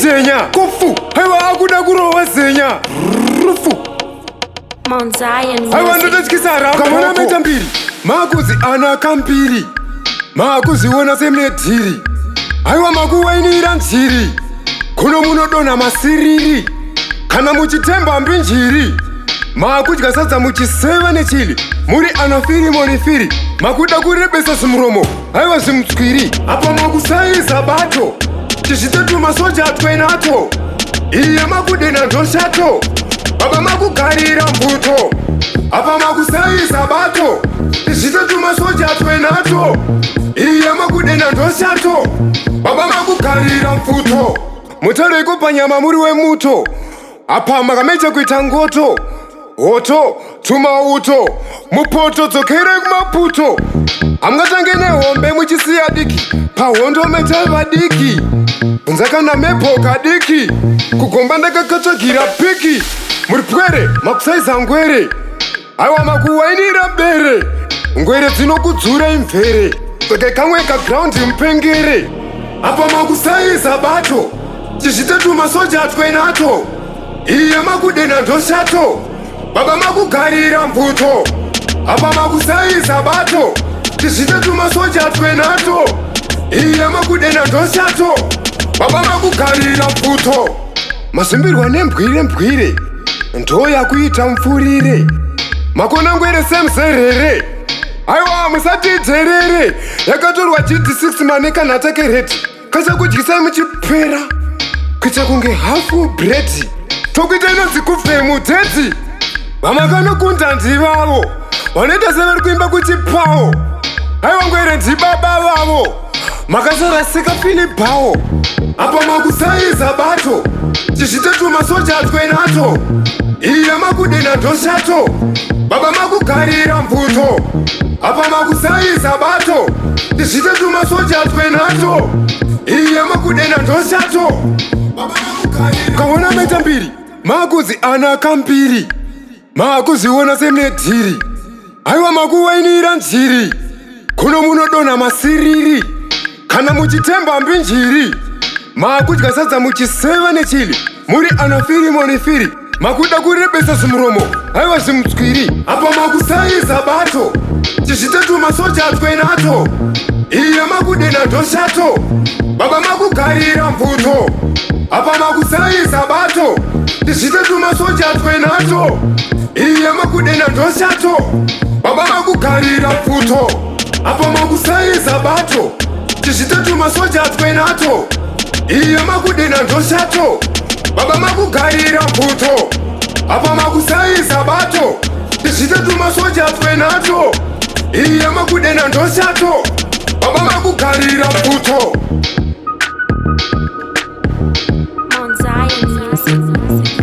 Injenya kofu, haiwa akuda kurova zenya rufu. Mount Zion Haiwa Music. ndototyisa rakamona meta mbiri makuzi ana kambiri makuziona semune dhiri. Haiwa makuwainira njiri kuno munodonha masiriri kana muchitemba mbinjiri. Maakudya sadza muchiseva nechili muri ana firimoni firi. Makuda kurebesa zimuromo, haiwa zimutswiri. Apa makusaiza bato tizvitetu masoja twenato iye makudena ndoshato. Baba makugarira mvuto. Apa makusaiza bato tizvitetu masoja twenato iye makudena ndoshato. Baba makugarira mvuto. Mutareiko panyama muri wemuto. Apa makameja kuita ngoto hoto tumauto mupoto dzokerei kumaputo. Hamungatange nehombe muchisiya diki pahondo meta vadiki. Bvunza kana mepo kadiki kugomba ndakakatsvagira piki. Muri pwere makusaiza ngwere, aiwa makuwainira bere. Ngwere dzinokudzura imvere saka kamwe kagraundi mupengere. Apa makusaiza bato tizvitetu masoja twenato iye makudena ndoshato. Baba makugarira mvuto. Apa makusaiza bato tizvitetu masoja twenato iye makudena ndoshato. Baba makugarira mvuto. Mazimbirwa nembwire mbwire ndo yakuita mupfurire. Makona ngwere semzerere, aiwa musatidherere. Yakatorwa GD6 mane kana takereti kachakudyisai muchipera kuita kunge hafu bredhi tokuita inonzi kufemu dhedhi. Vamakanokunda ndivavo vanoita sevari kuimba kuchipawo. Aiwa ngwere ndibaba vavo makasarasika filibhawo. Apa makusaiza bato tizvitetu masoja twenato iye makudena ndoshato. Baba makugarira mvuto. Apa makusaiza bato tizvitetu masoja twenato iye makudena ndoshato. Baba makugarira. Kaona meta mbiri makuzi ana kambiri makuziona semune dhiri. Aiwa makuwainira njiri kuno munodonha masiriri kana muchitemba mbinjiri. Maakudya sadza muchiseva nechili muri ana firimoni firi. Makuda kurebesa zimuromo, aiwa zimutswiri. Apa makusaiza bato tizvitetu masoja twenato iye makudena ndoshato. Baba makugarira mvuto. Apa makusaiza bato tizvitetu masoja twenato iye makudena ndoshato. Baba makugarira mvuto. Apa makusaiza bato tizvitetu masoja twenato iye makudena ndoshato. Baba makugarira mvuto. Apa makusaiza bato tizvitetu masoja twenato iye makudena ndoshato. Baba makugarira mvuto. Mount Zion Music.